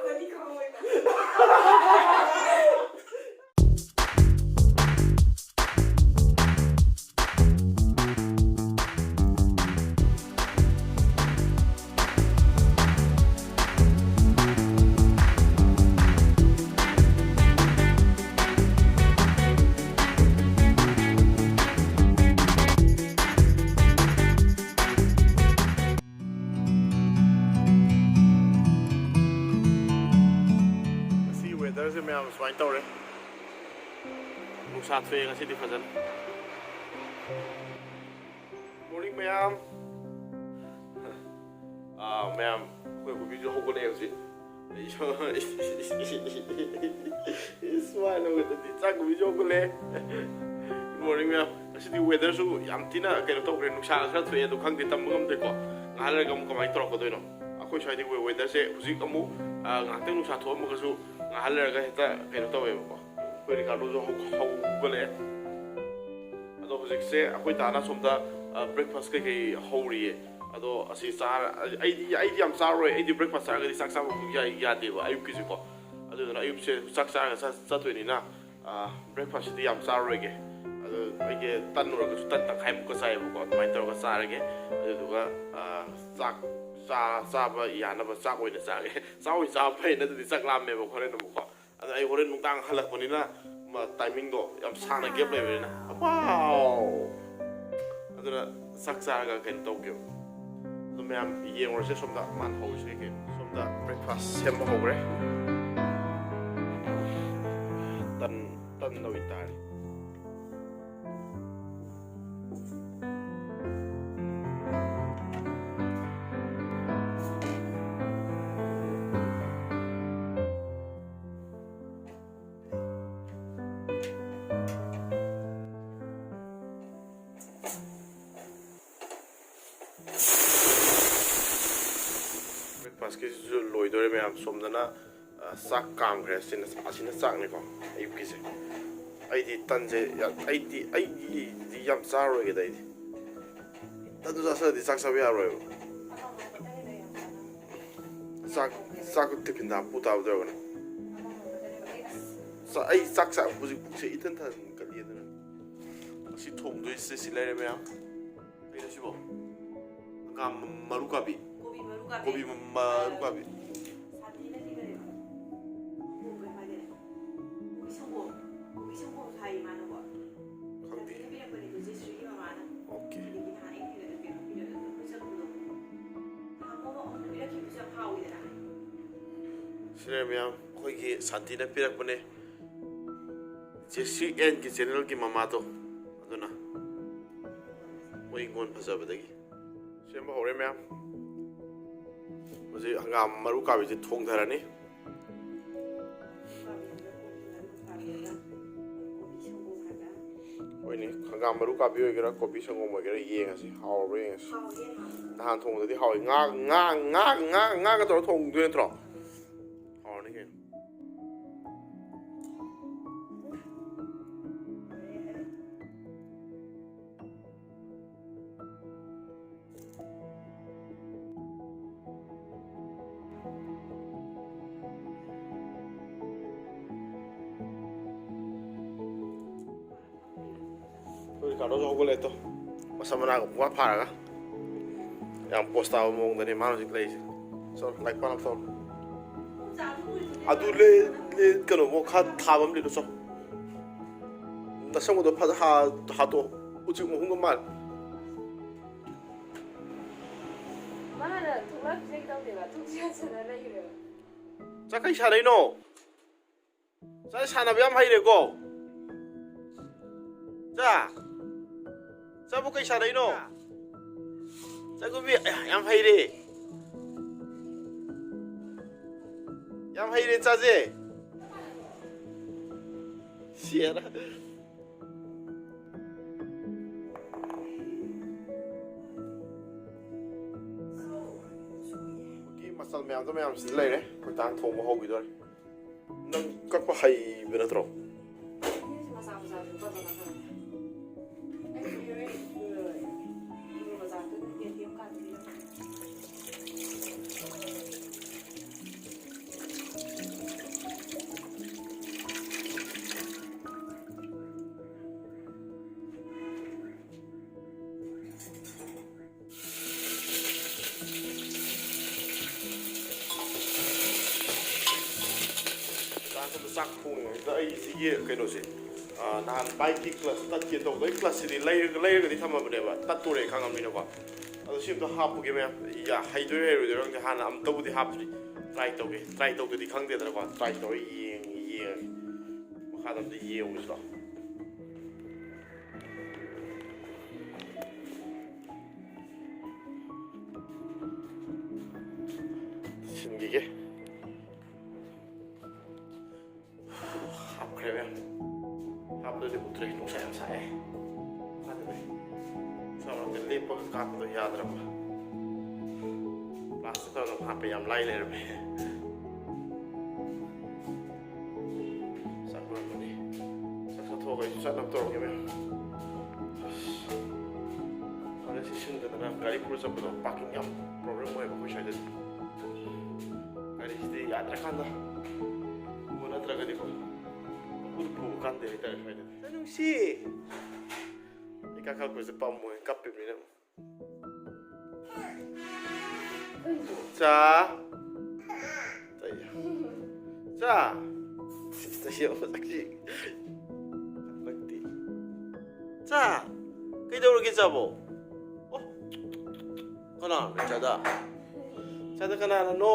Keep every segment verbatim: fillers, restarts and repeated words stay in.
ꯅꯪꯗꯤ ꯈꯪꯉꯣꯏꯕ꯫ ꯉꯁꯤ weatherꯁꯦ ꯃꯌꯥꯝ ꯁꯨꯃꯥꯏꯅ ꯇꯧꯔꯦ꯫ ꯅꯨꯡꯁꯥ ꯊꯣꯛꯑꯦ ꯉꯁꯤꯗꯤ ꯐꯖꯅ꯫ Morning ꯃꯌꯥꯝ꯫ ꯑꯥ, ꯃꯌꯥꯝ, ꯑꯩꯈꯣꯏ ꯍꯨꯕꯤꯁꯨ ꯍꯧꯒꯠꯂꯛꯑꯦ ꯍꯧꯖꯤꯛ꯫ ꯑꯩꯁꯨ ꯏꯁ, ꯃꯥꯅ ꯍꯧꯒꯠꯂꯗꯤ ꯆꯥꯛ ꯍꯨꯕꯤꯁꯨ ꯍꯧꯒꯠꯂꯛꯑꯦ꯫ Good morning ꯃꯌꯥꯝ꯫ ꯉꯁꯤꯗꯤ weatherꯁꯨ ꯌꯥꯝ ꯊꯤꯅ ꯀꯩꯅꯣ ꯇꯧꯈ꯭ꯔꯦ, ꯅꯨꯡꯁꯥꯒ ꯈꯔ ꯊꯣꯛꯑꯦ, ꯑꯗꯣ ꯈꯪꯗꯦ, ꯇꯝꯕ ꯉꯝꯗꯦꯀꯣ꯫ ꯉꯥꯏꯍꯥꯛ ꯂꯩꯔꯒ ꯑꯃꯨꯛ ꯀꯃꯥꯏꯅ ꯇꯧꯔꯛꯀꯗꯣꯏꯅꯣ? ꯑꯩꯈꯣꯏ ꯁ꯭ꯋꯥꯏꯗꯤ we-, weatherꯁꯦ ꯍꯧꯖꯤꯛ ꯑꯃꯨꯛ, ꯑꯥ, ꯉꯥꯏꯍꯥꯛꯇꯪ ꯅꯨꯡꯁꯥ ꯊꯣꯛꯑꯝꯃꯒꯁꯨ ꯉꯥꯏꯍꯥꯛ ꯂꯩꯔꯒ ꯍꯦꯛꯇ ꯀꯩꯅꯣ ꯇꯧꯋꯦꯕꯀꯣ꯫ ꯑꯩꯈꯣꯏ ꯔꯤꯀꯥꯔꯗꯣꯁꯨ ꯍꯧ-, ꯍꯧꯒꯠꯂꯛꯑꯦ꯫ ꯑꯗꯣ ꯍꯧꯖꯤꯛꯁꯦ ꯑꯩꯈꯣꯏ ꯗꯥꯅ ꯁꯣꯝꯗ, ꯑ, breakfast ꯀꯩꯀꯩ ꯍꯧꯔꯤꯌꯦ꯫ ꯑꯗꯣ ꯑꯁꯤ ꯆꯥꯔ-, ꯑꯩꯗꯤ, ꯑꯩꯗꯤ ꯌꯥꯝ ꯆꯥꯔꯣꯏ꯫ ꯑꯩꯗꯤ breakfast ꯆꯥꯔꯒꯗꯤ ꯆꯥꯛ ꯆꯥꯕ ꯑꯃꯨꯛ ꯌꯥꯏ-, ꯌꯥꯗꯦꯕ ꯑꯌꯨꯛꯀꯤꯁꯦꯀꯣ꯫ ꯑꯗꯨꯗꯨꯅ ꯑꯌꯨꯛꯁꯦ ꯆꯥꯛ ꯆꯥꯔꯒ ꯆꯠ-, ꯆꯠꯇꯣꯏꯅꯤꯅ, ꯑ, breakfastꯁꯤꯗꯤ ꯌꯥꯝ ꯆꯥꯔꯔꯣꯏꯒꯦ꯫ ꯑꯗꯣ ꯑꯩꯒꯤ ꯇꯟ ꯑꯣꯏꯔꯒꯁꯨ ꯇꯟ ꯇꯪꯈꯥꯏꯃꯨꯛꯀ ꯆꯥꯏꯌꯦꯕꯀꯣ꯫ ꯑꯗꯨꯃꯥꯏꯅ ꯇꯧꯔꯒ ꯆꯥꯔꯒꯦ꯫ ꯑꯗꯨꯗꯨꯒ, ꯑ, ꯆꯥꯛ ꯆꯥ-, ꯆꯥꯕ ꯌꯥꯅꯕ ꯆꯥꯛ ꯑꯣꯏꯅ ꯆꯥꯒꯦ꯫ ꯆꯥꯛ ꯑꯣꯏꯅ ꯆꯥꯕ ꯐꯩ, ꯅꯠꯇ꯭ꯔꯗꯤ ꯆꯥꯛ ꯂꯥꯝꯃꯦꯕ ꯍꯣꯔꯦꯟ ꯑꯃꯨꯛꯀꯣ꯫ ꯑꯗ ꯑꯩ ꯍꯣꯔꯦꯟ ꯅꯨꯡꯗꯥꯡ ꯍꯜꯂꯛꯄꯅꯤꯅ, ꯃ-, timingꯗꯣ ꯌꯥꯝ ꯁꯥꯡꯅ gap ꯂꯩꯕꯅꯤꯅ꯫ ꯋꯥꯎ! ꯑꯗꯨꯅ ꯆꯥꯛ ꯆꯥꯔꯒ ꯀꯩꯅꯣ ꯇꯧꯒꯦꯕ꯫ ꯑꯗꯨ ꯃꯌꯥꯝ ꯌꯦꯡꯉꯨꯔꯁꯦ ꯁꯣꯝꯗ ꯃꯥꯅ ꯍꯧꯔꯤꯁꯦ ꯀꯩ ꯀꯩꯅꯣ꯫ ꯁꯣꯝꯗ breakfast ꯁꯦꯝꯕ ꯍꯧꯈ꯭ꯔꯦ꯫ ꯇꯟ, ꯇꯟ ꯇꯧꯏ ꯇꯥꯔꯦ꯫ Breakfastꯀꯤꯁꯤꯁꯨ ꯂꯣꯏꯗꯣꯔꯦ ꯃꯌꯥꯝ꯫ ꯁꯣꯝꯗꯅ, ꯑ, ꯆꯥꯛ ꯀꯥꯝꯈ꯭ꯔꯦ꯫ ꯑꯁꯤꯅ, ꯑꯁꯤꯅ ꯆꯥꯛꯅꯤꯀꯣ ꯑꯌꯨꯛꯀꯤꯁꯦ꯫ ꯑꯩꯗꯤ ꯇꯟꯁꯦ ꯌꯥꯝ, ꯑꯩꯗꯤ, ꯑꯩꯒꯤꯗꯤ ꯌꯥꯝ ꯆꯥꯔꯣꯏꯒꯦꯗ ꯑꯩꯗꯤ꯫ ꯇꯟꯗꯨ ꯆꯥꯁꯤꯜꯂꯗꯤ ꯆꯥꯛ ꯆꯥꯕ ꯌꯥꯔꯣꯏꯕ꯫ ꯆꯥꯛ, ꯆꯥꯛ ꯇꯤꯐꯤꯟꯗ ꯍꯥꯞꯄꯨ ꯇꯥꯕꯗꯧꯔꯕꯅꯦ꯫ ꯆꯥ-, ꯑꯩ ꯆꯥꯛ ꯆꯥ ꯍꯧꯖꯤꯛ ꯄꯨꯛꯁꯦ ꯏꯊꯟ ꯊꯟꯒꯠꯂꯤ ꯑꯗꯨꯅ꯫ ꯉꯁꯤ ꯊꯣꯡꯗꯣꯏꯁꯦ ꯁꯤ ꯂꯩꯔꯦ ꯃꯌꯥꯝ꯫ ꯀꯩꯅꯣ ꯁꯤꯕꯣ? ꯍꯪꯒꯥꯝ ꯃꯔꯨ ꯀꯥꯕꯤ꯫ ꯀꯣꯕꯤ ꯃꯔꯨ ꯀꯥꯕꯤ꯫ ꯀꯣꯕꯤ ꯃꯔꯨ ꯀꯥꯕꯤ꯫ ꯁꯥꯟꯇꯤꯅ ꯄꯤꯕꯅꯦꯕ꯫ ꯀꯣꯕꯤ ꯀꯩ ꯍꯥꯏꯗꯣꯏꯅꯣ? ꯀꯣꯕꯤ ꯁꯪꯒꯣꯝ꯫ ꯀꯣꯕꯤ ꯁꯪꯒꯣꯝ ꯊꯥꯏ ꯏꯃꯥꯅꯀꯣ꯫ ꯈꯪꯗꯦ꯫ ꯁꯥꯟꯇꯤꯅ ꯄꯤꯔꯛꯄꯅꯦ ꯆꯦ ꯁ꯭ꯔꯤꯒꯤ ꯃꯃꯥꯅ꯫ ꯑꯣꯀꯦ꯫ ꯑꯗꯒꯤ ꯅꯍꯥꯟ ꯑꯩꯅ ꯄꯤꯔꯛꯑꯦ, ꯄꯤꯔꯛꯑꯦ, ꯄꯤꯔꯛꯑꯦ, ꯑꯩꯈꯣꯏ ꯆꯠꯄꯗꯣ꯫ ꯅꯍꯥꯟ ꯃꯣꯃꯣ ꯑꯃꯨꯛ ꯄꯤꯔꯛꯈꯤꯕꯁꯨ ꯌꯥꯝ ꯍꯥꯎꯋꯤꯗꯅ꯫ ꯁꯤꯅꯦ ꯃꯌꯥꯝ ꯑꯩꯈꯣꯏꯒꯤ ꯁꯥꯟꯇꯤꯅ ꯄꯤꯔꯛꯄꯅꯦ꯫ ꯖꯦꯁꯤ ꯑꯦꯟꯒꯤ ꯆꯦꯅꯦꯜꯒꯤ ꯃꯃꯥꯗꯣ ꯑꯗꯨꯅ ꯃꯣꯏ ꯍꯤꯡꯒꯣꯜ ꯐꯖꯕꯗꯒꯤ ꯁꯦꯝꯕ ꯍꯧꯔꯦ ꯃꯌꯥꯝ꯫ ꯍꯧꯖꯤꯛ ꯍꯪꯒꯥꯝ ꯃꯔꯨ ꯀꯥꯕꯤꯁꯦ ꯊꯣꯡꯊꯔꯅꯤ꯫ ꯍꯣꯏꯅꯦ, ꯍꯪꯒꯥꯝ ꯃꯔꯨ ꯀꯥꯕꯤ ꯑꯣꯏꯒꯦꯔꯥ ꯀꯣꯕꯤ ꯁꯪꯒꯣꯝ ꯑꯣꯏꯒꯦꯔꯥ ꯌꯦꯡꯉꯁꯤ, ꯍꯥꯎꯔꯕ꯭ꯔꯥ ꯌꯦꯡꯉꯁꯤ꯫ ꯅꯍꯥꯟ ꯊꯣꯡꯕꯗꯗꯤ ꯍꯥꯎꯋꯤ꯫ ꯉꯥ, ꯉꯥ, ꯉꯥ, ꯉꯥ, ꯉꯥꯒ ꯇꯧꯔ ꯊꯣꯡꯗꯣꯏ ꯅꯠꯇ꯭ꯔꯣ? ꯍꯥꯎꯔꯅꯤ ꯀꯩꯅꯣ꯫ ꯑꯩꯈꯣꯏ ꯔꯤꯀꯥꯔꯗꯣꯁꯨ ꯍꯧꯒꯠꯂꯛꯑꯦ ꯇꯣ꯫ ꯃꯁꯝ ꯃꯅꯥꯒ ꯄꯨꯡꯐꯥ ꯐꯥꯔꯒ꯫ ꯌꯥꯝ ꯄꯣꯁ ꯇꯥꯕ ꯃꯑꯣꯡꯗꯅꯦ ꯃꯥꯅ ꯍꯧꯖꯤꯛ ꯂꯩꯔꯤꯁꯦ꯫ ꯆꯣ, ꯂꯥꯏꯔꯤꯛ ꯄꯥꯅꯕ ꯇꯧꯔꯣ꯫ ꯑꯗꯨ ꯂꯦ-, ꯂꯦ-, ꯀꯩꯅꯣ, ꯃꯣ ꯈꯔ ꯊꯥꯕ ꯑꯃ ꯂꯤꯠꯂꯨ ꯆꯣ꯫ ꯅꯁꯝꯒꯗꯣ ꯐꯖ ꯍꯥ-, ꯍꯥꯠꯇꯣꯛꯑꯣ꯫ ꯎꯆꯦꯛ ꯃꯍꯨꯝꯒ ꯃꯥꯜꯂꯦ꯫ ꯃꯥꯅ ꯊꯣꯛꯂꯛꯈꯤꯁꯦ ꯇꯧꯗꯦꯕ, ꯊꯣꯛꯁꯤ ꯍꯥꯏꯁꯤꯅ ꯂꯩꯈ꯭ꯔꯦꯕ꯫ ꯆꯥ ꯀꯩ ꯁꯥꯟꯅꯩꯅꯣ? ꯆꯥ ꯁꯥꯟꯅꯕ ꯌꯥꯝ ꯍꯩꯔꯦꯀꯣ꯫ ꯆꯥ꯫ ꯆꯥꯕꯨ ꯀꯩ ꯁꯥꯟꯅꯩꯅꯣ? ꯆꯥꯒꯨꯝꯕꯤ, ꯑꯌꯥ, ꯌꯥꯝ ꯍꯩꯔꯦ꯫ ꯌꯥꯝ ꯍꯩꯔꯦ ꯆꯥꯁꯦ꯫ ꯁꯤꯌꯥꯔꯥ꯫ ꯃꯆꯜ ꯃꯌꯥꯝꯗꯣ ꯃꯌꯥꯝ ꯁꯤꯗ ꯂꯩꯔꯦ꯫ ꯑꯩꯈꯣꯏ ꯗꯥꯅ ꯊꯣꯡꯕ ꯍꯧꯈꯤꯗꯣꯔꯦ꯫ ꯅꯪ ꯀꯛꯄ ꯍꯩꯕ ꯅꯠꯇ꯭ꯔꯣ? ꯃꯆꯥ ꯃꯆꯥꯗꯨ ꯀꯛꯄ ꯅꯠꯇ꯭ꯔꯣ? ꯑꯩꯁꯨ ꯍꯦꯔꯣꯏꯟ ꯕꯖꯥꯔꯗ ꯑꯗꯨꯝ ꯑꯦ ꯇꯤ ꯑꯦꯝ ꯀꯥꯔꯗ ꯄꯤꯔꯝꯃꯦ꯫ ꯆꯥꯛ ꯊꯣꯡꯉꯤꯉꯩꯗ ꯑꯩ ꯁꯤꯒꯤ ꯀꯩꯅꯣꯁꯦ, ꯑ, ꯅꯍꯥꯟ ꯕꯥꯏꯛꯀꯤ ꯀ꯭ꯂꯁ ꯇꯠꯀꯦ ꯇꯧꯕꯗ ꯑꯩ ꯀ꯭ꯂꯁꯁꯤꯗꯤ ꯂꯩꯔꯒ, ꯂꯩꯔꯒꯗꯤ ꯊꯝꯃꯕꯅꯦꯕ, ꯇꯠꯇꯣꯔꯦ ꯈꯪꯉꯕꯅꯤꯅꯀꯣ꯫ ꯑꯗꯣ ꯁꯤ ꯑꯝꯇ ꯍꯥꯞꯄꯨꯒꯦ ꯃꯌꯥꯝ꯫ ꯌꯥ, ꯍꯩꯗꯣꯏꯔꯥ ꯍꯩꯔꯣꯏꯗꯣꯏꯔꯥ ꯈꯪꯗꯦ꯫ ꯍꯥꯟꯅ ꯑꯝꯇꯕꯨꯗꯤ ꯍꯥꯞꯇ꯭ꯔꯤ꯫ ꯇ꯭ꯔꯥꯏ ꯇꯧꯒꯦ꯫ ꯇ꯭ꯔꯥꯏ ꯇꯧꯗꯗꯤ ꯈꯪꯗꯦꯗꯅꯀꯣ꯫ ꯇ꯭ꯔꯥꯏ ꯇꯧꯔ ꯌꯦꯡ-, ꯌꯦꯡꯉꯒꯦ꯫ ꯃꯈꯥꯗ ꯑꯝꯇ ꯌꯦꯡꯉꯨꯁꯤꯀꯣ꯫ ꯁꯤꯟꯈꯤꯒꯦ꯫ ꯍꯥꯞꯈ꯭ꯔꯦ ꯃꯌꯥꯝ꯫ ꯍꯥꯞꯄꯗꯗꯤ ꯎꯠꯇ꯭ꯔꯦ, ꯅꯨꯡꯁꯥ ꯌꯥꯝ ꯁꯥꯏꯌꯦ꯫ ꯃꯈꯥꯗꯅꯦ꯫ ꯅꯨꯡꯁꯥ ꯃꯔꯛꯇ ꯂꯦꯞꯄꯒ ꯀꯥꯞꯄꯗꯣ ꯌꯥꯗ꯭ꯔꯕ꯫ ꯄ꯭ꯂꯥꯁꯇꯤꯛ ꯇꯧꯔꯒ ꯍꯥꯞꯄ ꯌꯥꯝ ꯂꯥꯏ ꯂꯩꯔꯝꯃꯦ꯫ ꯆꯥꯛ ꯂꯣꯏꯔꯝꯃꯅꯤ꯫ ꯆꯥꯛ ꯆꯥꯊꯣꯛꯑꯒ ꯑꯩꯁꯨ ꯆꯠꯅꯕ ꯇꯧꯔꯒꯦ ꯃꯌꯥꯝ꯫ ꯑꯁ꯫ ꯍꯣꯔꯦꯟ ꯁꯤ ꯁꯤꯟꯗꯗꯅ ꯒꯥꯔꯤ ꯄꯨꯔ ꯆꯠꯄꯗꯣ parking ꯌꯥꯝ problem ꯑꯣꯏꯌꯦꯕ ꯑꯩꯈꯣꯏ ꯁ꯭ꯋꯥꯏꯗꯗꯤ꯫ ꯒꯥꯔꯤꯁꯤꯗꯤ ꯌꯥꯗ꯭ꯔꯀꯥꯟꯗ ꯄꯨꯕ ꯅꯠꯇ꯭ꯔꯒꯗꯤꯀꯣ꯫ ꯄꯨꯔ ꯄꯨꯕ ꯀꯥꯟꯗꯦ ꯍꯥꯏꯇꯥꯔꯦ ꯁ꯭ꯋꯥꯏꯗꯗꯤ꯫ ꯅꯪ ꯅꯨꯡꯁꯤ꯫ ꯑꯩ ꯀꯥꯈꯠꯂꯛꯄꯁꯦ ꯄꯥꯝꯃꯣꯏ ꯀꯞꯄꯤꯕꯅꯤꯅ꯫ ꯆꯥ꯫ ꯆꯥ꯫ ꯆꯥ꯫ ꯁꯤ ꯃꯁꯛꯁꯤ꯫ ꯅꯪꯗꯤ꯫ ꯆꯥ꯫ ꯀꯩꯗꯧꯔꯒꯦ ꯆꯥꯕꯣ? ꯑꯣ꯫ ꯀꯅꯥꯅꯣ ꯆꯥꯗ? ꯆꯥꯗ ꯀꯅꯥꯅꯅꯣ?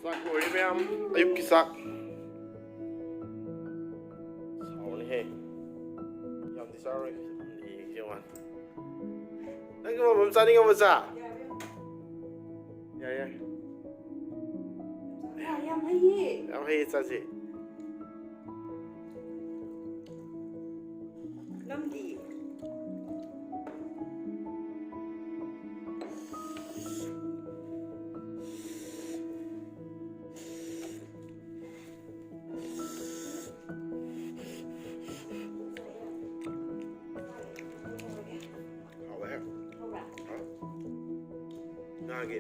ꯆꯥꯛ ꯂꯣꯏꯔꯦ ꯃꯌꯥꯝ꯫ ꯑꯌꯨꯛꯀꯤ ꯆꯥꯛ꯫ ꯁꯥꯎꯔꯅꯤꯍꯦ꯫ ꯌꯥꯝꯗꯤ ꯆꯥꯔꯣꯏ꯫ ꯌꯦꯡꯁꯦ ꯋꯥꯅꯤ꯫ ꯅꯪꯒꯤ ꯃꯃꯝ ꯆꯥꯅꯤꯡꯉꯕꯣ ꯆꯥ? ꯌꯥꯔꯦ, ꯌꯥꯔꯦ꯫ ꯌꯥꯝ ꯍꯩꯌꯦ꯫ ꯌꯥꯝ ꯍꯩꯌꯦ, ꯆꯥꯁꯦ꯫ ꯅꯝꯗꯤ꯫ ꯍꯥꯎꯋꯦ꯫ ꯍꯥꯎꯕ꯭ꯔꯥ? ꯍꯥꯎ꯫ ꯉꯥꯒꯤ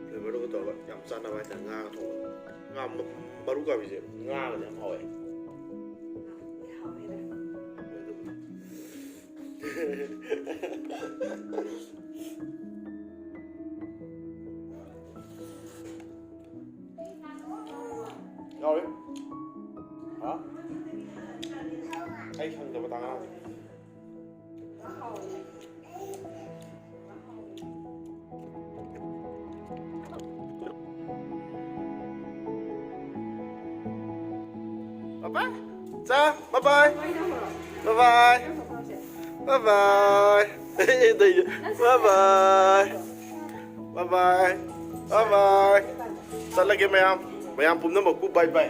flavourꯗꯨꯒ ꯇꯧꯔꯒ ꯌꯥꯝ ꯆꯥꯟꯅꯕ ꯍꯥꯏꯇꯥꯔꯦ꯫ ꯉꯥꯒ ꯊꯣꯡꯕ꯫ ꯉꯥ ꯃ-, ꯃꯔꯨ ꯀꯥꯕꯤꯁꯦ ꯉꯥꯒꯗꯤ ꯌꯥꯝ ꯍꯥꯎꯋꯦ꯫ ꯍꯥꯎꯋꯦ꯫ ꯌꯥꯎꯔꯤ꯫ ꯍꯥ? ꯑꯩ ꯁꯪꯗꯕ ꯇꯥꯡꯉꯛꯑꯅꯤ꯫ ꯕꯥꯏ ꯕꯥꯏ꯫ ꯆꯥ, ꯕꯥꯏ ꯕꯥꯏ꯫ ꯕꯥꯏ ꯕꯥꯏ꯫ ꯕꯥꯏ ꯕꯥꯏ꯫ ꯕꯥꯏ ꯕꯥꯏ꯫ ꯕꯥꯏ ꯕꯥꯏ꯫ ꯕꯥꯏ ꯕꯥꯏ꯫ ꯆꯠꯂꯒꯦ ꯃꯌꯥꯝ꯫ ꯃꯌꯥꯝ ꯄꯨꯝꯅꯃꯛꯄꯨ ꯕꯥꯏ ꯕꯥꯏ꯫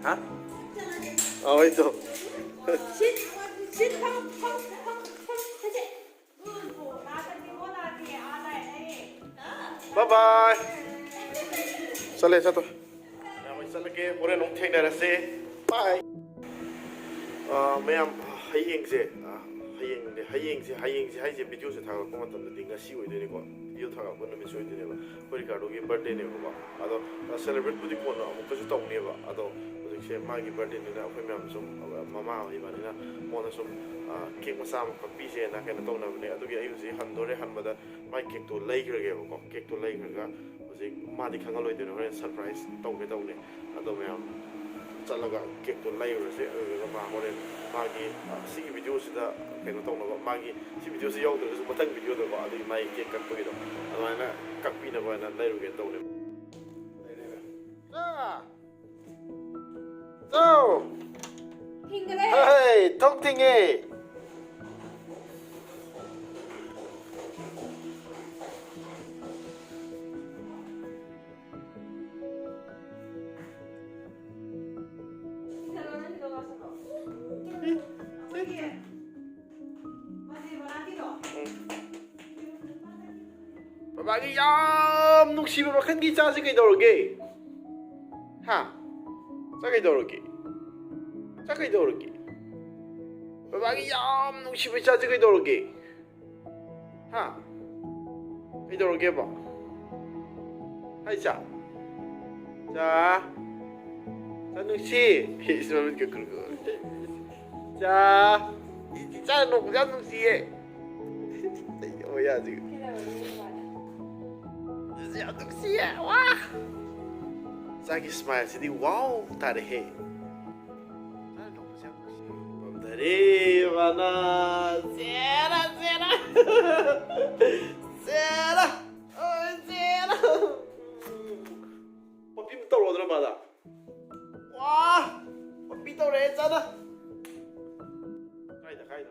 ꯍꯥ? ꯑ, ꯍꯣꯏ, ꯇꯣ꯫ ꯁꯤꯠ, ꯁꯤꯠ, ꯐꯝ, ꯐꯝ, ꯐꯝ, ꯐꯝ, ꯐꯝ, ꯐꯝ꯫ ꯕꯥꯏ ꯕꯥꯏ꯫ ꯆꯠꯂꯦ, ꯆꯠꯇꯣ꯫ ꯃꯌꯥꯝ, ꯑꯩ ꯆꯠꯂꯒꯦ꯫ ꯍꯣꯔꯦꯟ ꯑꯃꯨꯛ ꯊꯦꯡꯅꯔꯁꯦ꯫ ꯕꯥꯏ꯫ ꯑ, ꯃꯌꯥꯝ, ꯍꯌꯦꯡꯁꯦ, ꯑ, ꯍꯌꯦꯡꯅꯦ, ꯍꯌꯦꯡꯁꯦ, ꯍꯌꯦꯡꯁꯦ ꯍꯥꯏꯁꯦ, ꯚꯤꯗꯤꯑꯣꯁꯦ ꯊꯥꯒꯠꯂꯛꯄ ꯃꯇꯝꯗꯗꯤ ꯉꯁꯤ ꯑꯣꯏꯗꯣꯏꯅꯤꯀꯣ꯫ ꯚꯤꯗꯤꯑꯣ ꯊꯥꯒꯠꯂꯛꯄ ꯅꯨꯃꯤꯠꯁꯦ ꯑꯣꯏꯗꯣꯏꯅꯦꯕ꯫ ꯑꯩꯈꯣꯏ ꯔꯤꯀꯥꯔꯗꯣꯒꯤ ꯕꯥꯔꯗꯦꯅꯦꯕꯀꯣ꯫ ꯑꯗꯣ, ꯑ, ꯁꯦꯂꯦꯕ꯭ꯔꯦꯠꯄꯨꯗꯤ ꯀꯣꯟꯅ ꯑꯃꯨꯛꯀꯁꯨ ꯇꯧꯅꯦꯕ꯫ ꯑꯗꯣ ꯍꯧꯖꯤꯛꯁꯦ ꯃꯥꯒꯤ ꯕꯥꯔꯗꯦꯅꯤꯅ ꯑꯩꯈꯣꯏ ꯃꯌꯥꯝ ꯁꯨꯝ, ꯑ, ꯃꯃꯥ ꯏꯕꯥꯅꯤꯅ ꯃꯉꯣꯟꯗ ꯁꯨꯝ, ꯑ, ꯀꯦꯛ ꯃꯆꯥ ꯑꯃ ꯀꯛꯄꯤꯁꯦꯅ ꯀꯩꯅꯣ ꯇꯧꯅꯕꯅꯦ꯫ ꯑꯗꯨꯒꯤ ꯑꯩ ꯍꯧꯖꯤꯛ ꯍꯟꯗꯣꯔꯦ꯫ ꯍꯟꯕꯗ ꯃꯥꯏ ꯀꯦꯛꯇꯣ ꯂꯩꯈ꯭ꯔꯒꯦꯕꯀꯣ꯫ ꯀꯦꯛꯇꯣ ꯂꯩꯈ꯭ꯔꯒ ꯍꯧꯖꯤꯛ ꯃꯥꯗꯤ ꯈꯪꯍꯜꯂꯣꯏꯗꯣꯏꯅꯦ, ꯍꯣꯔꯦꯟ ꯁꯔꯄ꯭ꯔꯥꯏꯁ ꯇꯧꯒꯦ ꯇꯧꯅꯦ꯫ ꯑꯗꯣ ꯃꯌꯥꯝ ꯆꯠꯂꯒ ꯀꯦꯛꯇꯣ ꯂꯩꯔꯨꯔꯁꯦ꯫ ꯑꯗꯨꯗꯨꯒ ꯃꯥ ꯍꯣꯔꯦꯟ ꯃꯥꯒꯤ, ꯑ, ꯁꯤꯒꯤ ꯚꯤꯗꯤꯑꯣꯁꯤꯗ ꯀꯩꯅꯣ ꯇꯧꯅꯕ, ꯃꯥꯒꯤ ꯁꯤ ꯚꯤꯗꯤꯑꯣꯁꯤ ꯌꯥꯎꯗ꯭ꯔꯒꯁꯨ ꯃꯊꯪ ꯚꯤꯗꯤꯑꯣꯗꯀꯣ, ꯑꯗꯨꯒꯤ ꯃꯥꯒꯤ ꯀꯦꯛ ꯀꯛꯄꯒꯤꯗꯣ ꯑꯗꯨꯃꯥꯏꯅ ꯀꯛꯄꯤꯅꯕ ꯍꯥꯏꯅ ꯂꯩꯔꯨꯒꯦ ꯇꯧꯅꯦ꯫ ꯆꯥ! ꯆꯥꯎ! ꯊꯤꯡꯒꯔꯦ꯫ ꯍꯩ, ꯊꯣꯡ ꯊꯤꯡꯉꯦ꯫ ꯕꯕꯥꯒꯤ ꯌꯥꯝ ꯅꯨꯡꯁꯤꯕ ꯃꯈꯜꯒꯤ ꯆꯥꯁꯤ ꯀꯩꯗꯧꯔꯒꯦ? ꯍꯥ? ꯆꯥ ꯀꯩꯗꯧꯔꯒꯦ? ꯆꯥ ꯀꯩꯗꯧꯔꯒꯦ? ꯕꯕꯥꯒꯤ ꯌꯥꯝ ꯅꯨꯡꯁꯤꯕ ꯆꯥꯁꯤ ꯀꯩꯗꯧꯔꯒꯦ? ꯍꯥ? ꯀꯩꯗꯧꯔꯒꯦꯕ? ꯍꯥꯏ ꯆꯥ? ꯆꯥ? ꯆꯥ ꯅꯨꯡꯁꯤ? ꯏꯁ, ꯃꯃꯤꯠꯀ ꯀꯨꯔꯨ ꯀꯨꯔꯨ꯫ ꯆꯥ? ꯏ-, ꯏꯆꯥ ꯅꯣꯛꯄꯁꯦ ꯌꯥꯝ ꯅꯨꯡꯁꯤꯌꯦ꯫ ꯍꯣꯏ, ꯌꯥꯁꯤ꯫ ꯀꯩꯗꯧꯔꯒꯦ ꯅꯨꯄꯥꯗ? ꯑꯁꯤ ꯌꯥꯝ ꯅꯨꯡꯁꯤꯌꯦ꯫ ꯋꯥ! ꯏꯆꯥꯒꯤ ꯁ꯭ꯃꯥꯏꯜꯁꯤꯗꯤ ꯋꯥꯎ ꯇꯥꯔꯦꯍꯦ꯫ ꯏꯆꯥꯅ ꯅꯣꯛꯄꯁꯦ ꯌꯥꯝ ꯅꯨꯡꯁꯤ꯫ ꯄꯝꯊꯔꯦ ꯃꯥꯅ꯫ ꯆꯦꯔꯥ, ꯆꯦꯔꯥ꯫ ꯆꯦꯔꯥ꯫ ꯑꯣꯏ, ꯆꯦꯔꯥ꯫ ꯄꯞꯄꯤ ꯑꯃ ꯇꯧꯔꯣꯗꯅ ꯃꯥꯗ꯫ ꯋꯥ! ꯄꯞꯄꯤ ꯇꯧꯔꯛꯑꯦ ꯆꯥꯗ꯫ ꯀꯥꯏꯗ, ꯀꯥꯏꯗ?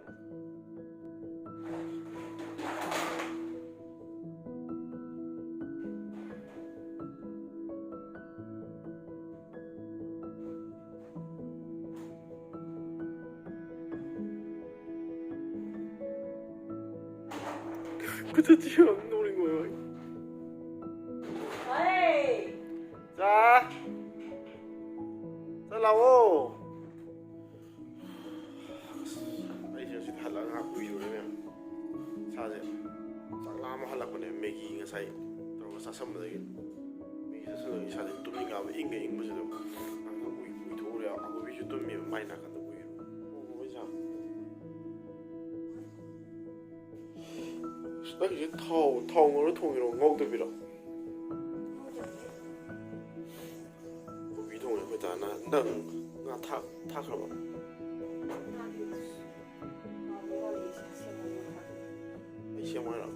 ꯈꯨꯆꯠꯁꯤ ꯌꯥꯝ ꯅꯣꯛꯅꯤꯡꯕ ꯑꯣꯏ꯫ ꯍꯣꯏ꯫ ꯆꯥ꯫ ꯆꯥ ꯂꯥꯛꯑꯣ꯫ ꯑꯁ, ꯑꯩꯁꯦ ꯍꯧꯖꯤꯛ ꯍꯜꯂꯛꯑꯒ ꯉꯥꯏꯍꯥꯛ ꯎꯏꯔꯨꯔꯦ ꯃꯌꯥꯝ꯫ ꯏꯁꯥꯁꯦ ꯆꯥꯛ ꯂꯥꯝꯃ ꯍꯜꯂꯛꯄꯅꯦ꯫ ꯃꯦꯒꯤ ꯉꯁꯥꯏ ꯇꯧꯔꯒ ꯆꯥꯁꯟꯕꯗꯒꯤ꯫ ꯃꯦꯒꯤ ꯆꯥꯁꯟꯕꯗꯒꯤ ꯏꯁꯥꯁꯦ ꯇꯨꯝꯅꯤꯡꯉꯛꯑꯕ, ꯏꯪꯒ ꯏꯪꯕꯁꯤꯗ꯫ ꯉꯥꯏꯍꯥꯛꯇꯪ ꯎꯏ-, ꯎꯏꯊꯣꯛꯎꯔꯦ꯫ ꯑꯀꯣꯏꯕꯤꯁꯨ ꯇꯨꯝꯃꯦꯕ, ꯃꯥꯏ ꯅꯥꯀꯟꯗ ꯎꯏꯔꯦ꯫ ꯑꯣ, ꯍꯣꯏ, ꯁꯥ꯫ ꯑꯁ, ꯅꯪꯒꯤꯁꯦ ꯊꯥꯎ, ꯊꯥꯎ ꯉꯧꯔ ꯊꯣꯡꯉꯤꯔꯣ, ꯉꯧꯗꯕꯤꯔꯣ? ꯀꯣꯕꯤ ꯊꯣꯡꯉꯦ ꯑꯩꯈꯣꯏ ꯗꯥꯅ꯫ ꯅꯪ ꯉꯥ ꯊꯥꯛ-, ꯊꯥꯛꯈ꯭ꯔꯕ? ꯑꯩ ꯁꯦꯝꯃꯣ ꯍꯥꯏꯔꯣ?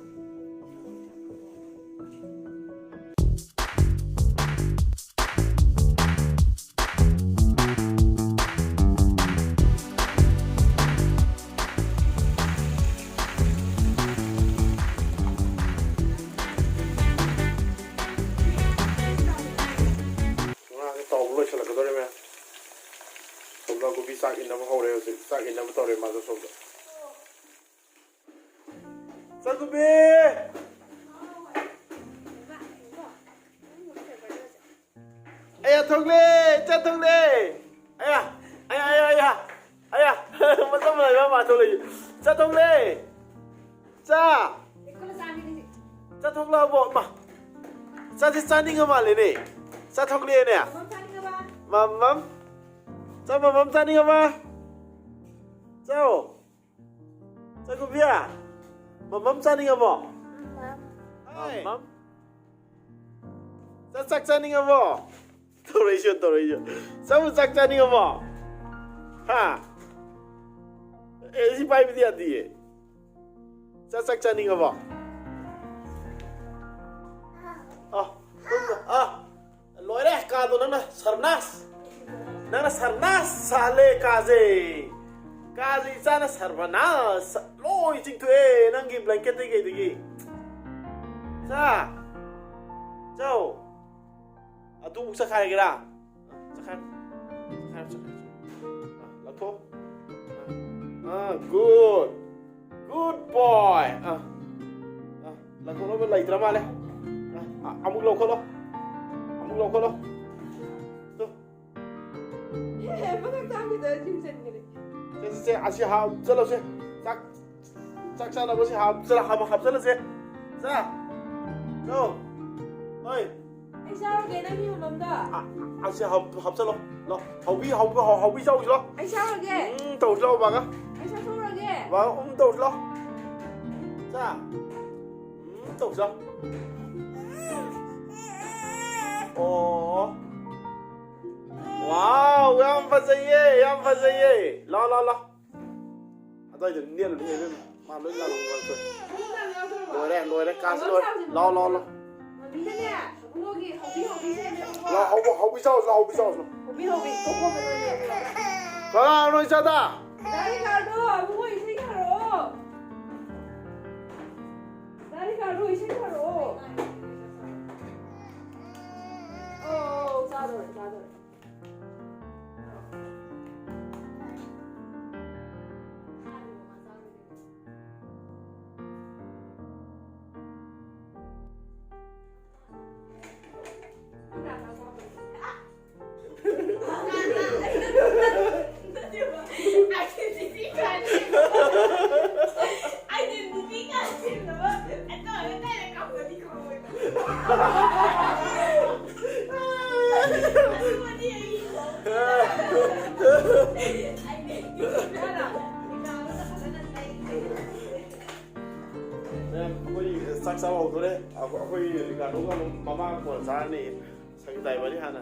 ꯉꯥꯁꯦ ꯇꯥꯎꯕ ꯂꯣꯏꯁꯤꯜꯂꯛꯀꯗꯧꯔꯦ ꯃꯌꯥꯝ꯫ ꯁꯣꯝꯗ ꯀꯣꯕꯤ ꯆꯥꯛ ꯏꯟꯅꯕ ꯍꯧꯔꯦ ꯍꯧꯖꯤꯛ꯫ ꯆꯥꯛ ꯏꯟꯅꯕ ꯇꯧꯔꯦ ꯃꯥꯁꯨ ꯁꯣꯝꯗ꯫ ꯆꯥꯛꯈꯨꯝꯕꯤ! ꯑꯌꯥ, ꯊꯣꯛꯂꯦ! ꯏꯆꯥ ꯊꯣꯛꯂꯦ! ꯑꯌꯥ! ꯑꯌꯥ, ꯑꯌꯥ, ꯑꯌꯥ! ꯑꯌꯥ! ꯃꯇꯝ ꯂꯩꯕ ꯃꯥ ꯊꯣꯛꯂꯛꯏ꯫ ꯏꯆꯥ ꯊꯣꯛꯂꯦ! ꯏꯆꯥ! ꯏꯆꯥ ꯊꯣꯛꯂꯛꯑꯕꯣ? ꯃꯥ! ꯏꯆꯥꯁꯦ ꯆꯥꯅꯤꯡꯉ ꯃꯥꯜꯂꯦꯅꯦ꯫ ꯏꯆꯥ ꯊꯣꯛꯂꯛꯑꯦꯅꯦ꯫ ꯃꯃꯝ ꯆꯥꯅꯤꯡꯉꯕ? ꯃꯃꯝ? ꯏꯆꯥ ꯃꯃꯝ ꯆꯥꯅꯤꯡꯉꯕ? ꯆꯥꯎ꯫ ꯆꯥꯛꯈꯨꯝꯕꯤ! ꯃꯃꯝ ꯆꯥꯅꯤꯡꯉꯕꯣ? ꯍꯥꯏ꯫ ꯃꯃꯝ? ꯆꯥꯛ, ꯆꯥꯛ ꯆꯥꯅꯤꯡꯉꯕꯣ? ꯇꯧꯔꯛꯏꯁꯦ, ꯇꯧꯔꯛꯏꯁꯦ꯫ ꯆꯥꯕꯨ ꯆꯥꯛ ꯆꯥꯅꯤꯡꯉꯕꯣ? ꯍꯥ? ꯑꯦ, ꯁꯤ ꯄꯥꯏꯕꯗꯤ ꯌꯥꯗꯤꯌꯦ꯫ ꯆꯥꯛ, ꯆꯥꯛ ꯆꯥꯅꯤꯡꯉꯕꯣ? ꯑ, ꯑ, ꯂꯣꯏꯔꯦ ꯀꯥꯗꯣ ꯅꯪꯅ ꯁꯔꯅꯥꯁ꯫ ꯅꯪꯅ ꯁꯔꯅꯥꯁ ꯁꯥꯍꯜꯂꯦ ꯀꯥꯁꯦ꯫ ꯀꯥꯁꯦ ꯏꯆꯥꯅ ꯁꯔꯕꯅꯥꯁ ꯂꯣꯏ ꯆꯤꯡꯊꯣꯛꯑꯦ ꯅꯪꯒꯤ blanketꯇꯒꯤ ꯀꯩꯗꯒꯤ꯫ ꯆꯥ꯫ ꯆꯥꯎ꯫ ꯑꯗꯨ ꯑꯃꯨꯛ ꯆꯠꯈꯥꯏꯔꯒꯦꯔꯥ? ꯆꯠꯈꯥꯏꯔꯣ꯫ ꯆꯠꯈꯥꯏꯔꯣ, ꯆꯠꯈꯥꯏꯔꯣ, ꯆꯠꯈꯥꯏꯔꯣ꯫ ꯑ, ꯂꯧꯊꯣꯛꯑꯣ꯫ ꯑ, good꯫ Good boy꯫ ꯑ, ꯑ, ꯂꯧꯊꯣꯛꯅꯕ ꯂꯩꯇ꯭ꯔ ꯃꯥꯜꯂꯦ꯫ ꯑ, ꯑ, ꯑꯃꯨꯛ ꯂꯧꯈꯠꯂꯣ꯫ ꯑꯃꯨꯛ ꯂꯧꯈꯠꯂꯣ꯫ ꯇꯨ꯫ ꯑꯦ, ꯃꯊꯛ ꯇꯥꯡꯈꯤꯗ ꯌꯨꯝ ꯆꯠꯈ꯭ꯔꯦ꯫ ꯁꯦ, ꯁꯦ, ꯁꯦ, ꯑꯁꯤ ꯍꯥꯞꯆꯜꯂꯣꯁꯦ꯫ ꯆꯥꯛ ꯆꯥꯛ ꯆꯥꯅꯕꯁꯦ ꯍꯥꯞꯆꯜ-, ꯍꯥꯞ-, ꯍꯥꯞꯆꯜꯂꯁꯦ꯫ ꯆꯥ꯫ ꯆꯥꯎ꯫ ꯍꯣꯏ꯫ ꯑꯩ ꯆꯥꯔꯒꯦ, ꯅꯪꯒꯤ ꯃꯃꯝꯗ꯫ ꯑ, ꯑꯁꯦ ꯍꯥꯞ-, ꯍꯥꯞꯆꯜꯂꯣ꯫ ꯂꯥꯎ꯫ ꯍꯥꯎꯕꯤ, ꯍꯥꯎꯕꯤ, ꯍꯥꯎ-, ꯍꯥꯎꯕꯤ ꯆꯥꯎꯁꯤ ꯂꯥꯎ꯫ ꯑꯩ ꯆꯥꯔꯒꯦ꯫ ꯎꯝ, ꯇꯧꯁꯤ ꯂꯥꯎ, ꯕꯥꯒ꯫ ꯑꯩ ꯆꯥꯊꯣꯛꯎꯔꯒꯦ꯫ ꯕꯥꯒ, ꯎꯝ, ꯇꯧꯁꯤ ꯂꯥꯎ꯫ ꯆꯥ꯫ ꯎꯝ, ꯇꯧꯁꯤ ꯂꯥꯎ꯫ ꯑꯣ꯫ ꯋꯥꯎ, ꯌꯥꯝ ꯐꯖꯩꯌꯦ, ꯌꯥꯝ ꯐꯖꯩꯌꯦ꯫ ꯂꯥꯎ, ꯂꯥꯎ, ꯂꯥꯎ꯫ ꯑꯗꯨꯋꯥꯏꯗ ꯅꯦꯠꯂꯨꯅꯦ, ꯏꯕꯦꯝꯃ꯫ ꯃꯥ ꯂꯣꯏ ꯂꯥꯜꯂꯝꯕ ꯉꯥꯛꯇꯅꯤ꯫ ꯂꯣꯏꯔꯦ, ꯂꯣꯏꯔꯦ, ꯀꯥꯁꯦ ꯂꯣꯏꯔꯦ꯫ ꯂꯥꯎ, ꯂꯥꯎ, ꯂꯥꯎ꯫ ꯂꯥꯎ, ꯍꯧꯕ, ꯍꯧꯕꯤ ꯆꯥꯎꯁꯤ, ꯂꯥꯎ, ꯍꯧꯕꯤ ꯆꯥꯎꯁꯤ, ꯂꯥꯎ꯫ ꯀꯅꯥꯅꯣ ꯏꯆꯥꯗ? ꯗꯥ ꯔꯤꯀꯥꯔꯗꯣ, ꯑꯕꯨꯡꯉꯣ ꯏꯁꯩ ꯊꯥꯔꯛꯑꯣ꯫ ꯗꯥ ꯔꯤꯀꯥꯔꯗꯣ, ꯏꯁꯩ ꯊꯥꯔꯛꯑꯣ꯫ ꯑꯧ, ꯑꯧ, ꯆꯥꯗꯣꯔꯦ, ꯆꯥꯗꯣꯔꯦ꯫ ꯆꯥꯛ ꯆꯥꯕ ꯍꯧꯗꯣꯔꯦ꯫ ꯑꯩꯈꯣꯏ, ꯑꯩꯈꯣꯏ ꯔꯤꯀꯥꯔꯗꯣꯒ ꯑꯃꯨꯛ ꯃꯃꯥ ꯀꯣꯟꯅ ꯆꯥꯔꯅꯤ꯫ ꯁꯪꯒꯤꯇꯥ ꯏꯕꯥꯅꯤ ꯍꯥꯟꯅ꯫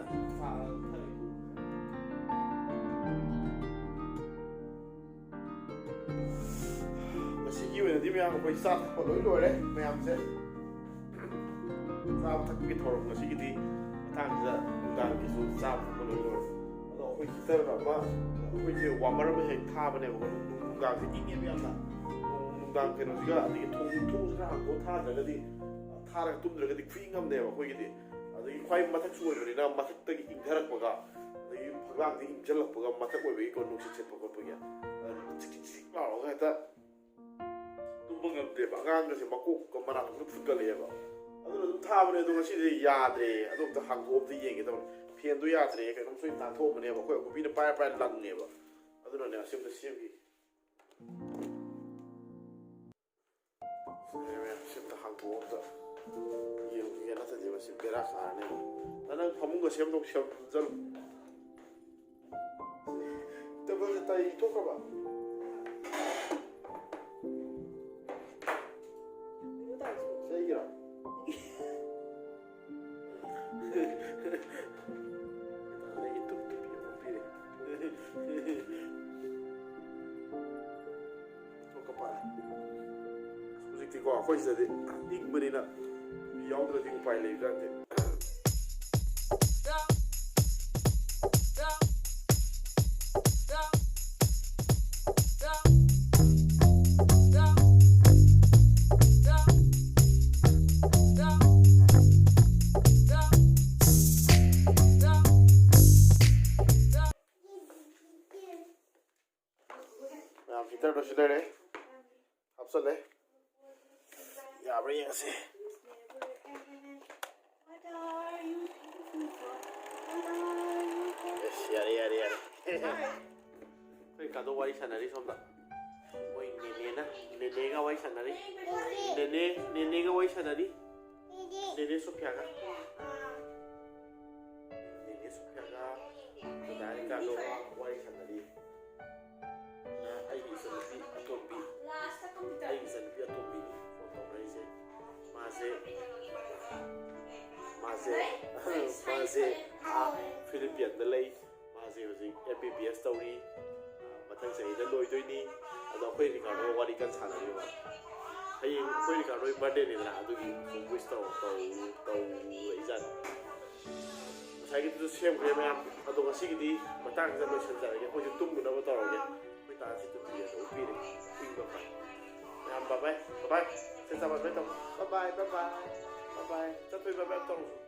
ꯉꯁꯤꯒꯤ ꯑꯣꯏꯅꯗꯤ ꯃꯌꯥꯝ ꯑꯩꯈꯣꯏ ꯆꯥ ꯊꯛꯄ ꯂꯣꯏ ꯂꯣꯏꯔꯦ ꯃꯌꯥꯝꯁꯦ꯫ ꯆꯥꯕ ꯊꯛꯄꯒꯤ ꯊꯧꯔꯝ ꯉꯁꯤꯒꯤꯗꯤ ꯃꯇꯥꯡꯁꯤꯗ ꯅꯨꯡꯗꯥꯡꯒꯤꯁꯨ ꯆꯥꯕ ꯊꯛꯄ ꯂꯣꯏ ꯂꯣꯏꯔꯦ꯫ ꯑꯗꯣ ꯑꯩꯈꯣꯏ ꯍꯤꯇꯔ ꯑꯃ, ꯑꯩꯈꯣꯏꯁꯦ ꯋꯥꯃꯔ ꯑꯃ ꯍꯦꯛ ꯊꯥꯕꯅꯦꯕꯀꯣ꯫ ꯅꯨꯡꯗꯥꯡꯁꯦ ꯏꯪꯉꯦꯕ ꯌꯥꯝꯅ꯫ ꯅꯨꯡꯗꯥꯡ ꯀꯩꯅꯣꯁꯤꯒ, ꯑꯗꯒꯤ ꯊꯣꯡ, ꯊꯣꯡꯁꯤꯒ ꯍꯥꯡꯗꯣꯛꯑ ꯊꯥꯗ꯭ꯔꯒꯗꯤ, ꯊꯥꯔꯒ ꯇꯨꯝꯗ꯭ꯔꯒꯗꯤ ꯈꯨꯏꯪ ꯑꯃꯅꯦꯕ ꯑꯩꯈꯣꯏꯒꯤꯗꯤ꯫ ꯑꯗꯒꯤ ꯈ꯭ꯋꯥꯏ ꯃꯊꯛꯁꯨ ꯑꯣꯏꯕꯅꯤꯅ ꯃꯊꯛꯇꯒꯤ ꯏꯪꯊꯔꯛꯄꯒ, ꯑꯗꯒꯤ ꯐꯛꯂꯥꯡꯗꯤ ꯏꯪꯁꯤꯜꯂꯛꯄꯒ, ꯃꯊꯛ ꯑꯣꯏꯕꯒꯤꯀꯣ, ꯅꯨꯡꯁꯤꯠ ꯁꯤꯠꯄ ꯈꯣꯠꯄꯒꯤ ꯆꯤꯛ ꯆꯤꯛ ꯆꯤꯛ ꯂꯥꯎꯔꯒ ꯍꯦꯛꯇ ꯇꯨꯝꯕ ꯉꯝꯗꯦꯕ꯫ ꯑꯉꯥꯡꯒꯁꯦ ꯃꯀꯣꯛꯀ ꯃꯅꯥꯇꯣꯟꯒ ꯐꯨꯠꯒꯠꯂꯛꯑꯦꯕ꯫ ꯑꯗꯨꯅ ꯑꯗꯨꯝ ꯊꯥꯕꯅꯦ꯫ ꯑꯗꯣ ꯉꯁꯤꯗꯤ ꯌꯥꯗ꯭ꯔꯦ꯫ ꯑꯗꯣ ꯑꯝꯇ ꯍꯥꯡꯗꯣꯛꯑ ꯑꯝꯇ ꯌꯦꯡꯒꯦ ꯇꯧꯕꯅꯦ꯫ ꯐꯦꯟꯗꯣ ꯌꯥꯗ꯭ꯔꯦ꯫ ꯀꯩꯅꯣꯝ ꯁꯣꯏ ꯅꯥꯟꯊꯣꯛꯑꯝꯕꯅꯦꯕ꯫ ꯑꯩꯈꯣꯏ ꯑꯀꯨꯞꯄꯤꯅ ꯄꯥꯏꯔ ꯄꯥꯏꯔ ꯂꯪꯉꯦꯕ꯫ ꯑꯗꯨꯅꯅꯦ ꯑꯁꯤ ꯑꯝꯇ ꯁꯦꯝꯈꯤ꯫ ꯁꯤ ꯑꯝꯇ ꯍꯥꯡꯗꯣꯛꯑꯣ, ꯑꯝꯇ ꯌꯦꯡꯈꯤꯒꯦ, ꯅꯠꯇ꯭ꯔꯗꯤ ꯃꯁꯤ ꯕꯦꯔꯥ ꯀꯥꯔꯅꯦꯕ꯫ ꯅꯪ ꯐꯃꯨꯡꯒ ꯁꯦꯝꯗꯣꯛ, ꯁꯦꯝꯖꯜꯂꯨ꯫ ꯇꯦꯕꯜꯁꯦ ꯇꯥꯏ ꯊꯣꯛꯈ꯭ꯔꯕ? ꯀꯩꯅꯣ ꯇꯧꯔꯤꯁꯤꯕꯣ? ꯁꯤ ꯑꯩꯒꯤꯔꯣ? ꯑꯩꯒꯤ ꯇꯨꯞ ꯇꯨꯞ ꯌꯦꯡꯉꯣ ꯄꯤꯔꯦ꯫ ꯊꯣꯛꯀ ꯄꯥꯏ꯫ ꯍꯧꯖꯤꯛꯇꯤꯀꯣ ꯑꯩꯈꯣꯏ ꯁꯤꯗꯗꯤ ꯏꯪꯕꯅꯤꯅ ꯌꯥꯎꯗ꯭ꯔꯗꯤ ꯎꯄꯥꯏ ꯂꯩꯕꯖꯥꯠ ꯅꯠꯇꯦ꯫ ꯃꯌꯥꯝ ꯍꯤꯇꯔꯗꯣ ꯁꯤ ꯂꯩꯔꯦ꯫ ꯍꯥꯞꯆꯜꯂꯦ꯫ ꯌꯥꯕ꯭ꯔꯥ ꯌꯦꯡꯉꯁꯤ꯫ ꯑꯦꯁ, ꯌꯥꯔꯦ, ꯌꯥꯔꯦ, ꯌꯥꯔꯦ꯫ ꯑꯩꯈꯣꯏ ꯀꯥꯗꯣ ꯋꯥꯔꯤ ꯁꯥꯟꯅꯔꯤ ꯁꯣꯝꯗ꯫ ꯃꯣꯏ ꯅꯦꯅꯦꯅ, ꯅꯦꯅꯦꯒ ꯋꯥꯔꯤ ꯁꯥꯟꯅꯔꯤ꯫ ꯅꯦꯅꯦ, ꯅꯦꯅꯦꯒ ꯋꯥꯔꯤ ꯁꯥꯟꯅꯔꯤ꯫ ꯅꯦꯅꯦ ꯁꯣꯐꯤꯌꯥꯒ꯫ ꯅꯦꯅꯦ ꯁꯣꯐꯤꯌꯥꯒ ꯗꯗꯥ ꯔꯤꯀꯥꯔꯗꯣꯒ ꯋꯥꯔꯤ ꯁꯥꯟꯅꯔꯤ꯫ ꯑꯩꯒꯤ ꯏꯆꯟꯅꯨꯄꯤ ꯑꯇꯣꯝꯕꯤ, ꯑꯩꯒꯤ ꯏꯆꯟꯅꯨꯄꯤ ꯑꯇꯣꯝꯕꯤꯅꯤ ꯐꯣꯟ ꯇꯧꯔꯛꯏꯁꯦ꯫ ꯃꯥꯁꯦ ꯐꯤꯂꯤꯄꯤꯌꯟꯗ ꯂꯩ꯫ ꯃꯥꯁꯦ ꯍꯧꯖꯤꯛ ꯑꯦꯝ ꯕꯤ ꯕꯤ ꯑꯦꯁ ꯇꯧꯔꯤ꯫ ꯃꯊꯪ ꯆꯍꯤꯗ ꯂꯣꯏꯗꯣꯏꯅꯤ꯫ ꯑꯗꯣ ꯑꯩꯈꯣꯏ ꯔꯤꯀꯥꯔꯗꯣ ꯋꯥꯔꯤ ꯀꯟꯅ ꯁꯥꯟꯅꯔꯤꯕ꯫ ꯍꯌꯦꯡ ꯑꯩꯈꯣꯏ ꯔꯤꯀꯥꯔꯗꯣꯒꯤ ꯕꯥꯔꯗꯦꯅꯤꯗꯅ, ꯑꯗꯨꯒꯤ ꯋꯤꯁ ꯇꯧ ꯇꯧ ꯇꯧꯔꯛꯏꯖꯥꯠꯅꯤ꯫ ꯉꯁꯥꯏꯒꯤꯗꯨꯁꯨ ꯁꯦꯝꯈ꯭ꯔꯦ ꯃꯌꯥꯝ꯫ ꯑꯗꯣ ꯉꯁꯤꯒꯤꯗꯤ ꯃꯇꯥꯡꯁꯤꯗ ꯂꯣꯏꯁꯤꯟꯖꯔꯒꯦ꯫ ꯑꯩꯈꯣꯏꯁꯨ ꯇꯨꯝꯃꯨꯅꯕ ꯇꯧꯔꯒꯦ꯫ ꯑꯩꯈꯣꯏ ꯇꯥꯁꯤ ꯇꯨꯝꯕꯤꯔꯦ, ꯎꯞꯄꯤꯔꯦ꯫ ꯏꯪꯕ ꯐꯔꯦ꯫ ꯃꯌꯥꯝ bye bye, bye bye꯫ ꯁꯦ ꯆꯥ bye bye ꯇꯧ꯫ Bye bye, bye bye, bye bye꯫ ꯆꯠꯊꯣꯏ bye bye ꯇꯧꯔꯁꯨ꯫